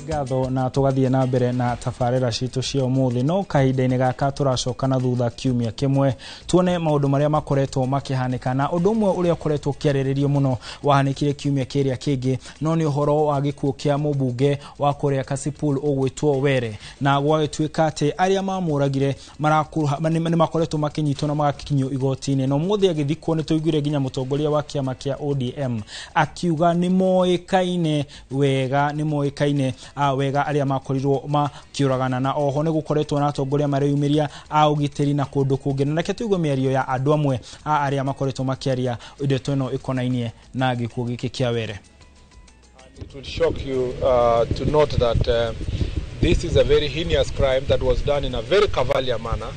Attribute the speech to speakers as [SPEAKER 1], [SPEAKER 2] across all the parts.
[SPEAKER 1] Ngatho na tũgathiĩ na mbere na tabarĩra citũ cia ũmũthĩ. No kahinda-inĩ gaka tũracoka na thutha kiumia kĩmwe, tuone maũndũ marĩa makoretwo makĩhanĩka. Na ũndũ ũmwe ũrĩa ũkoretwo ũkĩarĩrĩrio mũno wahanĩkire kiumia kĩrĩa kĩngĩ no nĩ ũhoro wa gĩkuũ kĩa mũmbunge wa kũrĩa Kasipul ũgwĩtwo Were, na gwagĩtuĩka atĩ arĩa mamũragire nĩ makoretwo makĩnyitwo na magakinyio igoti-inĩ. Na ũmũthĩ agĩthikwo nĩ tũiguire nginya mũtongoria wa kĩama kĩa ODM akiuga nĩ moĩkaine wega, nĩ moĩkaine wega arĩa makorirwo makĩũragana. Na oho nĩ gũkoretwo na atongoria mareyumĩria a ũgitĩri na kũndũ kũngĩ. Na reke tũigue mĩario ya andũ amwe a arĩa makoretwo makĩaria ndeto ĩno ĩkonainie na gĩkuũ gĩkĩ kĩa Were.
[SPEAKER 2] It will shock you to note that this is a very heinous crime that was done in a very cavalier manner,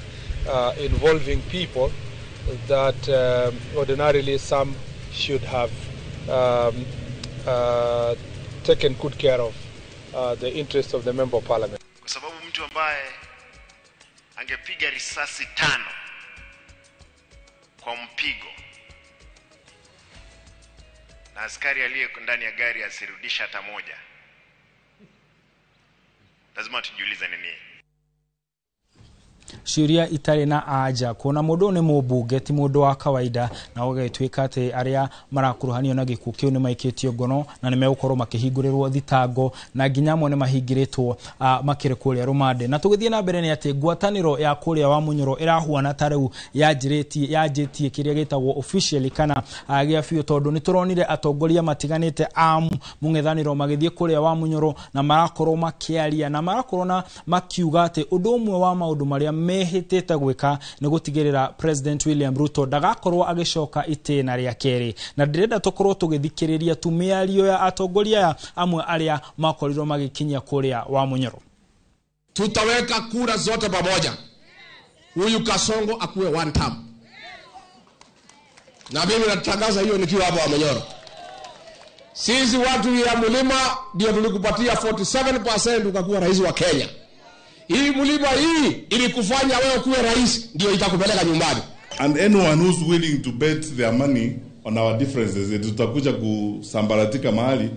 [SPEAKER 2] involving people that ordinarily some should have taken good care of the interests of the Member of Parliament.
[SPEAKER 3] Kwa sababu mtu ambaye angepiga risasi 5 kwa mpigo na askari aliye ndani ya gari asirudisha hata moja, lazima tujiulize nini.
[SPEAKER 1] Ciũria itarĩ na anja kuona mũndũ nĩ mũmbunge ti mũndũ wa kawaida, na gũgĩtuĩka atĩ arĩa marakuruhanio na gĩkuũ kĩu nĩ maikĩtio ngono na nĩ megũkorwo makĩhingũrĩrwo thitango, na nginya amwe nĩ mahingĩrĩtwo makĩrĩ kũrĩa rũmande. Na tũgĩthiĩ na mbere nĩ atĩ ngwatanĩro ya kũrĩa wa Munyoro ĩrahuana ta rĩu yanjĩtie kĩrĩa gĩtagwo officially kana gĩa biũ, tondũ nĩ tũronire atongoria matiganĩte a mũng'ethanĩro magĩthiĩ kũrĩa wa Munyoro na marakorwo makĩaria na marakorwo na makiuga atĩ ũndũ ũmwe wa maũndũ marĩa mehĩtĩte gwĩka nĩ gũtigĩrĩra President William Ruto ndagakorwo agĩcoka itĩna rĩa kerĩ. Na ndĩrenda tũkorwo tũgĩthikĩrĩria tu mĩario ya atongoria aya amwe arĩa makorirwo magĩkinyia kũrĩa wa Munyoro.
[SPEAKER 4] Tutaweka kura zote pamoja, huyu Kasongo akuwe one term, na mimi natangaza hiyo nikiwa hapa wa Munyoro. Sisi watu ya mlima ndio tulikupatia 47% ukakuwa rais wa Kenya. Hii mlima hii ilikufanya wewe kuwe rais, ndio itakupeleka nyumbani.
[SPEAKER 5] And anyone who's willing to bet their money on our differences, tutakuja kusambaratika mahali.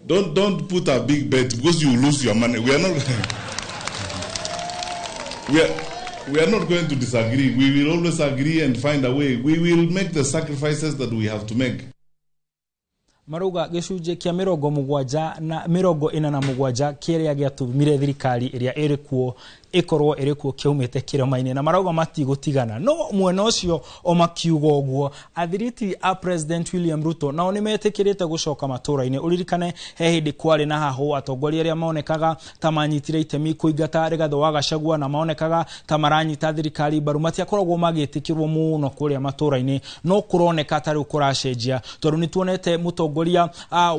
[SPEAKER 5] Don't put a big bet because you lose your money. We are not we are not going to disagree. We will always agree and find a way. We will make the sacrifices that we have to make.
[SPEAKER 1] Marauga gĩcunjĩ kĩa 47 kĩrĩa gĩatũmire thirikari ĩrĩa ĩrĩ kuo ĩkorwo ĩrĩ kuo kĩaumĩte kĩrĩma-inĩ, na marauga matigũtigana. No mwena ũcio o makiuga ũguo, athiriti a President William Ruto nao nĩ metĩkĩrĩte gũcoka matũra-inĩ. Ũririkane he hĩndĩ kwarĩ na hahũ, atongoria arĩa maonekaga ta manyitire itemi kũingata Rigathĩ wa Gachagua na maonekaga ta maranyita thirikari mbaru matiakoragwo magĩtĩkĩrwo mũno kũrĩa matũra-inĩ. No kũroneka ta rĩu kũracenjia, tondũ nĩ tuonete mũtongoria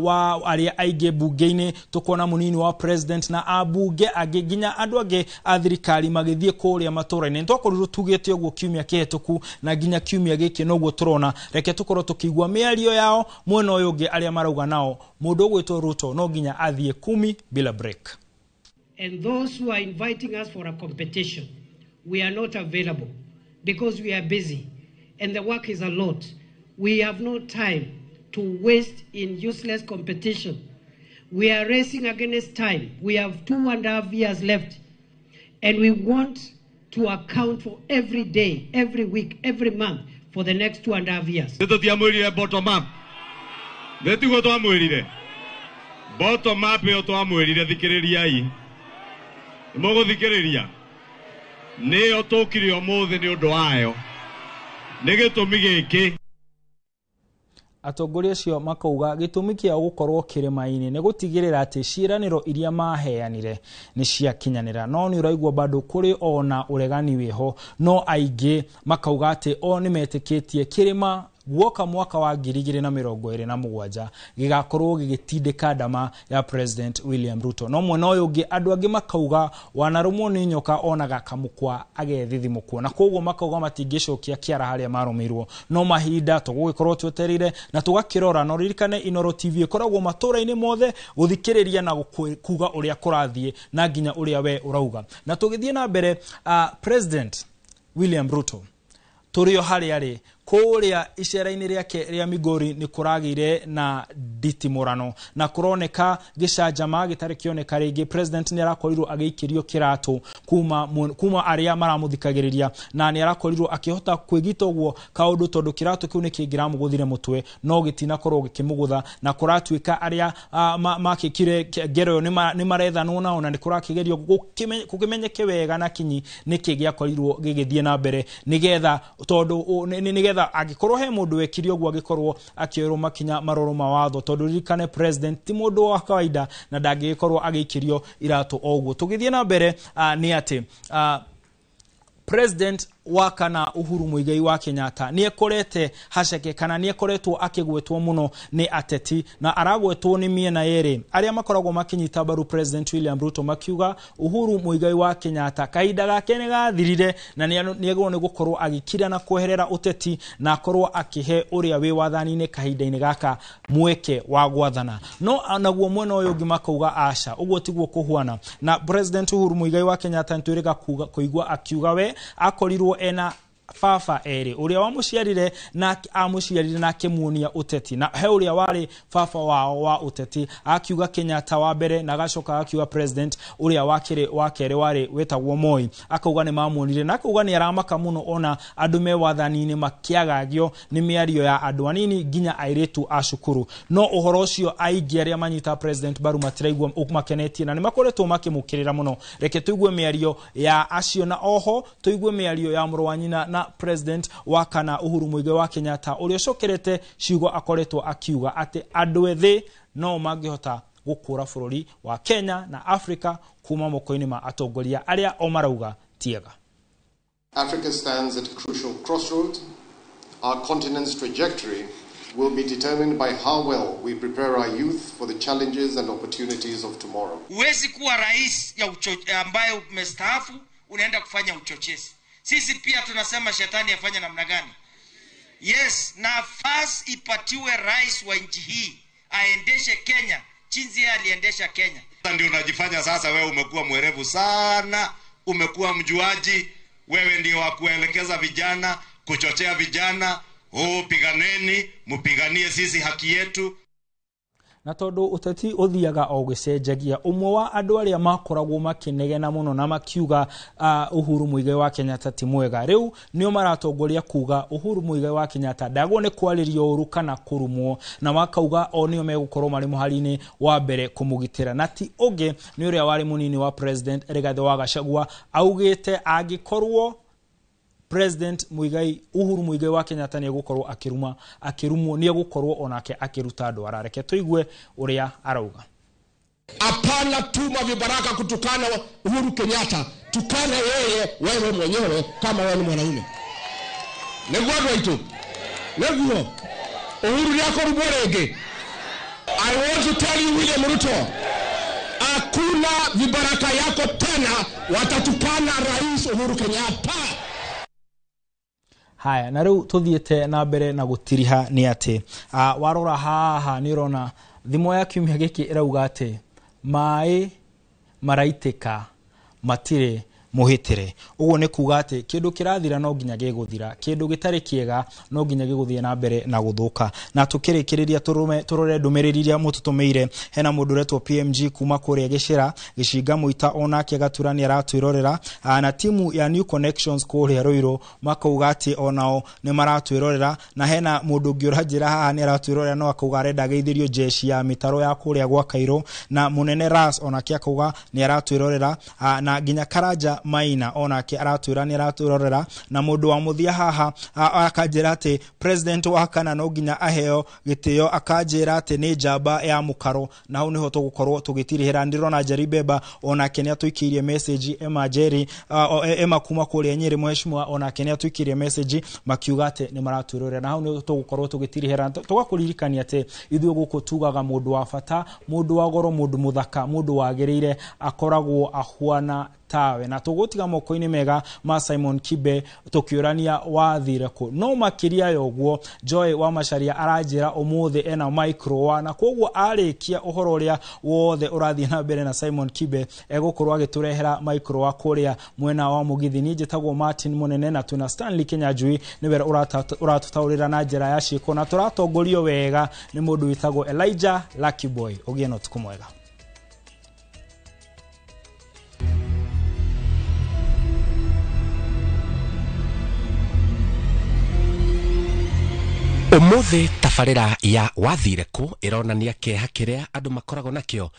[SPEAKER 1] wa arĩa aingĩ mbunge-inĩ, tũkona mũnini wa president na ambunge angĩ nginya andũ angĩ a thirikari magĩthiĩ kũrĩa matũra-inĩ. Nĩtwakorirwo tugĩte ũguo kiumia kĩhĩtũku na nginya kiumia gĩkĩ noguo tũrona. Reke tũkorwo tũkĩigua mĩario yao mwena ũyũ ũngĩ arĩa marauga nao mũndũ ũgwĩtwo Ruto no nginya athiĩ 10 bila break.
[SPEAKER 6] And those who are inviting us for a competition, we are not available because we are busy and the work is a lot. We have no time to waste in useless competition. We are racing against time. We have 2.5 years left, and we want to account for every day, every week, every month for the next 2.5 years.
[SPEAKER 7] Tũtiamwĩrire bottom up. Nĩtiguo twamwĩrire. Bottom up ĩyo twamwĩrire, thikĩrĩriai. Nĩmũgũthikĩrĩria. Nĩyo tũkire ũmũthĩ nĩ ũndũ wayo. Nĩ gĩtũmi gĩkĩ.
[SPEAKER 1] Atongoria acio makauga gĩtũmi kĩao gũkorwo kĩrĩma-inĩ nĩ gũtigĩrĩra atĩ ciĩranĩro iria maheanire nĩ ciakinyanĩra. No nĩ ũraigua bado kũrĩ ona ũregani wĩho, no aingĩ makauga atĩ o nĩ metĩkĩtie kĩrĩma guoka mwaka wa 2027 gĩgakorwo gĩgĩtindĩka ndama ya President William Ruto. No mwena ũyũ ũngĩ andũ angĩ makauga wanarũmwo nĩ nyoka onaga kamũkwa agethithimũkwo, na koguo makauga matingĩcokia kĩara harĩa marũmĩirwo. No mahinda tũgũgĩkorwo twetereire na tũgakĩrora. Na ũririkane Inooro TV ĩkoragwo matũra-inĩ mothe gũthikĩrĩria na kuga ũrĩa kũrathiĩ na nginya ũrĩa we ũrauga. Na tũgĩthiĩ na mbere, President William Ruto tũrĩ o harĩa arĩ Kũrĩa icera-inĩ rĩake rĩa Migori nĩ kũragĩire na nditimũrano na kũroneka gĩcanjama gĩtarĩ kĩoneka rĩngĩ. President nĩ arakorirwo agĩikĩrio kĩratũ kuma arĩa maramũthikagĩrĩria, na nĩ arakorirwo akĩhota kwĩgita ũguo kaũndũ tondũ kĩratũ kĩu nĩ kĩngĩramũgũthire mũtwe no gĩtinakorwo gĩkĩmũgũtha, na kũratuĩka arĩa makĩkire ngero ĩyo nĩ marethanwo nao, na nĩ kũrakĩgerio gũkĩmenyeke wega na kinyi nĩkĩ gĩakorirwo gĩgĩthiĩ na mbere, nĩgetha tondũ nĩgetha angĩkorwo he mũndũ wekire ũguo angĩkorwo akĩoerwo makinya maroro ma watho, tondũ ririkane president ti mũndũ wa kawaida na ndangĩgĩkorwo agĩikĩrio iratũ o ũguo. Tũgĩthiĩ na mbere nĩ atĩ President wa kana Uhuru Muigai wa Kenyatta nĩ ekorete haceke kana nĩ ekoretwo akĩgwetwo mũno nĩ ateti, na aragwetwo nĩ mĩena yerĩ arĩa makoragwo makĩnyita mbaru President William Ruto makiuga Uhuru Muigai wa Kenyatta kahinda gake nĩ gathirire na nĩ agĩrĩirwo nĩ gũkorwo agĩkira na kweherera ũteti na akorwo akĩhe ũrĩa wĩ wathani-inĩ kahinda-inĩ gaka mweke wa gwathana. No naguo mwena ũyũ ũngĩ makauga aca, ũguo tiguo kũhuana. Na President Uhuru Muigai wa Kenyatta nĩtwĩrĩga kũigua akiuga we akorirwo ena baba erĩ, ũrĩa wamũciarire na amũciarire na akĩmuonia ũteti, na he ũrĩa warĩ baba wao wa ũteti, akiuga Kenyatta wa mbere na agacoka akiuga president ũrĩa wa kerĩ warĩ wetagwo Moi, akauga nĩ mamuonire, na akauga nĩ aramaka mũno ona andũ me wathani-inĩ makĩagagio nĩ mĩario ya andũ anini nginya airĩtu a cukuru. No ũhoro ũcio aingĩ arĩa manyita president mbaru matiraigua makenetie na nĩ makoretwo makĩmũkĩrĩra mũno. Reke tũigue mĩario ya acio, na oho tũigue mĩario ya mũrũ wa nyina na President wa kana Uhuru Muigai wa Kenyatta ũrĩa ũcokerete ciugo akoretwo akiuga atĩ andũ ethĩ no mangĩhota gũkũra bũrũri wa Kenya na Africa kuma moko-inĩ ma atongoria arĩa o marauga tiega.
[SPEAKER 8] Africa stands at a crucial crossroad. Our continent's trajectory will be determined by how well we prepare our youth for the challenges and opportunities of tomorrow.
[SPEAKER 9] Huwezi kuwa rais ya ambaye umestaafu unaenda kufanya uchochezi. Sisi pia tunasema shetani afanye namna gani? Yes, nafasi ipatiwe rais wa nchi hii aendeshe Kenya jinsi yeye aliendesha Kenya.
[SPEAKER 7] Ndio unajifanya sasa wewe umekuwa mwerevu sana, umekuwa mjuaji, wewe ndio wa kuelekeza vijana, kuchochea vijana, oh piganeni, mpiganie sisi haki yetu.
[SPEAKER 1] Na tondu uteti uthiaga o gĩcenjagia, ũmwe wa andũ arĩa makoragwo makĩnegena mũno na makiuga Uhuru Muigai wa Kenyatta ti mwega, rĩu nĩo maratongoria kuga Uhuru Muigai wa Kenyatta ndagwo nĩ kwarĩrio ũru kana kũrumwo, na makauga o nĩo megũkorwo marĩ mũhari-inĩ wa mbere kũmũgitĩra. Na ti ũngĩ nĩ ũrĩa warĩ mũnini wa President Rigathi wa Gachagua, augĩte angĩkorwo President Muigai Uhuru Muigai wa Kenyatta nĩ egũkorwo akĩrumwo nĩ egũkorwo onake akĩruta ndwara. Reke tũigue ũrĩa arauga.
[SPEAKER 4] Hapana tuma vibaraka kutukana Uhuru Kenyatta, tukana yeye wewe mwenyewe kama wewe ni mwanaume. Nĩguo andũ aitũ, nĩguo Uhuru nĩakũrumwo rĩngĩ. I want to tell you William Ruto, hakuna vibaraka yako tena watatukana Rais Uhuru Kenyatta.
[SPEAKER 1] Haya, na rĩu tũthiĩte na mbere na gũtiriha nĩ atĩ warora haha nĩ ũrona thimo ya kiumia gĩkĩ ĩrauga atĩ maĩ maraitĩka matirĩ mũhĩtĩre. Ũguo nĩ kuga atĩ kĩndũ kĩrathira no nginya gĩgũthira, kĩndũ gĩtarĩ kĩega no nginya gĩgũthiĩ na mbere na gũthũka. Na tũkĩrĩkĩrĩria tũrore ndũmĩrĩri iria mũtũtũmĩire. Hena mũndũ ũretwo PMG kuma kũrĩa Gĩcĩra Gĩcinga Mũita, onake Gatura nĩ aratwĩrorera, na timu ya New Connections kũrĩa Ruiru makauga atĩ onao nĩ maratwĩrorera. Na hena mũndũ ũngĩ ũranjĩra haha nĩ aratwĩrorera no akauga arenda ageithĩrio jeshi ya mĩtaro ya kũrĩa gwa Kairũ, na mũnene Ras onake akauga nĩ aratwĩrorera, na nginya Karanja Maina onake aratwĩra nĩ aratwĩrorera. Na mũndũ wa mũthia haha akanjĩra atĩ president wa kana no nginya aheo gĩtĩo, akanjĩra atĩ nĩ njamba ya mũkaro, na hau nĩho tũgũkorwo tũgĩtirihĩra. Ndĩrona Jerry Beba onake nĩ atũikĩirie message, Emma Jerry Emma kuma kũrĩa Nyĩrĩ mheshimiwa onake nĩ atũikĩirie message makiuga atĩ nĩ maratwĩrorera, na hau nĩho tũgũkorwo tũgĩtirihĩra. Tũgakũririkania atĩ ithuĩ gũkũ tugaga mũndũ wa bata, mũndũ wa goro, mũndũ mũthaka, mũndũ wagĩrĩire akoragwo ahuana Tawe. Na tũgũtiga moko-inĩ mega ma Simon Kibe tũkĩũrania wathire kũ. No makĩria ya ũguo, Joy wa Macharia aranjĩra ũmũthĩ ena micro na koguo arĩkia ũhoro ũrĩa wothe ũrathiĩ na mbere na Simon Kibe egũkorwo agĩtũrehera micro wa kũrĩa mwena wa Mũgithi. Niĩ njĩtagwo Martin Mũnene na twĩna Stanley Kinyanjui, nĩwe ũratũtaũrĩra na njĩra ya ciĩko, na tũratongorio wega nĩ mũndũ wĩtagwo Elijah Lucky Boy. Ũgĩe na ũtukũ mwega.
[SPEAKER 10] Umuthi tabarĩra ya wathire kũ ĩronania kĩeha kĩrĩa andũ makoragwo nakĩo.